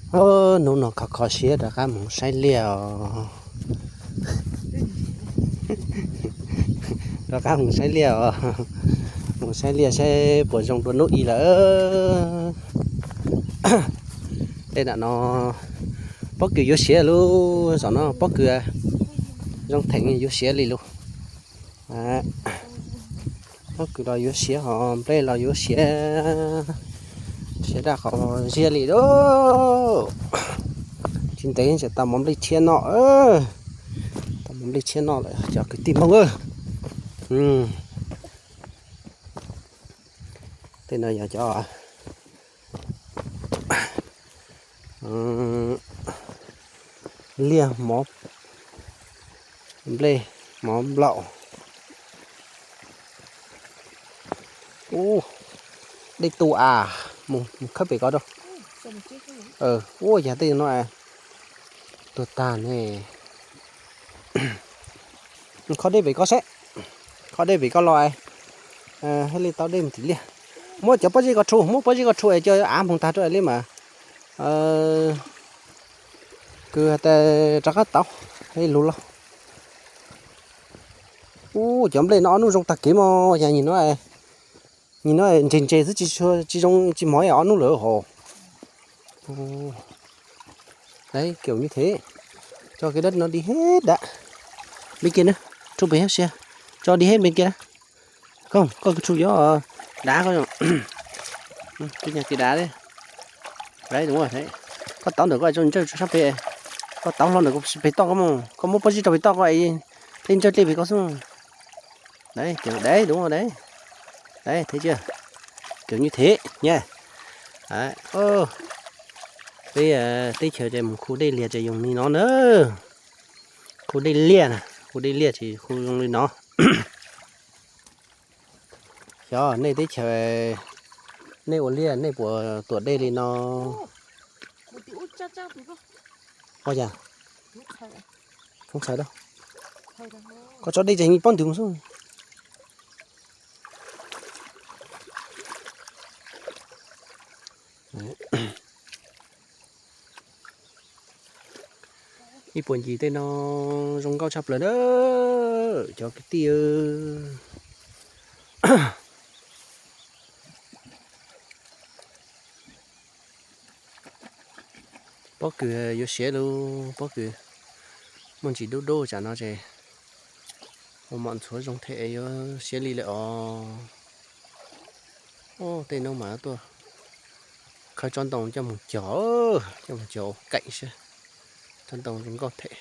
Hnub no kho kho siab rov qab mus saib liaj os. Rov qab mus saib liaj os. Mus saib liaj saib puas zoo dua hnub ib lawm. Tej nram no pob kws yuav siav lub zos no pob kws zoo theem yuav siav li lub. Pob kws los yuav siav ho nplej los yuav siav, siav daj qhov ziab li lawm. Tsis ntev tseem tau mov nplej tshiab noj, tau mov nplej tshiab noj lawm cov kwv tij Hmoob. Tej no yog cov liaj mov nplej, mov nplaum. Ub, dej tu as, mus khawb pem ko rau. Ub, yog tej no tuag tag ne. Kho dej pem ko seb, kho dej pem ko los haj li tau dej mus tim liaj. Muab cov pob zeb ko rhu, muab pob zeb ko rhu es cov av hmoov tag rau li mas kws hais tias rov qab tau ib lus los. Ub, cov nplej no ob hnub zoo tag kev mog, yog nim no ntses ntses xwb tsis zoo tsis mov ob hnub lawm hos. Kev nyuj thev, tso kev dab no di hib dav. Npe kiag na, rhu pem sia, tso di hib npe kiag na. Koj, koj rhu cov dav ko, nyag kev dav. Koj tauv ntawm ko tso ntsawj tso sab pem, koj tauv hlo ntawm ko pem toj ko mus, koj muab pob zeb rau pem toj ko, dlej ntsawj dlej pem ko xwb. Deb, deb, deb, deb, deb, thev tsis? Kev nyuj thev nyab. Peb teb chaws ces mus khu dej liag ces zoo li no na. Khu dej liaj na, khu dej liaj ces khu zoo li no. Xyov nej teb chaws, nej ua liaj nej puas tuam dej li no? Ua cas? Txhob txhawj, koj tso dej ces pob ntws mus xwb. Ib puag ncig tej no zoo nkauj tshaj plaws na cov kwv tij. Pob kws yuav siav lub pob kws muaj ntsis dub dub tsam no ces ua mom ntxhuav zoo them yuav siav li lawm os. Tej no mas tuaj khawb tsob ntoo coj mus cog, coj mus cog ua kaim saib. Tsob ntoo zoo nkauj them.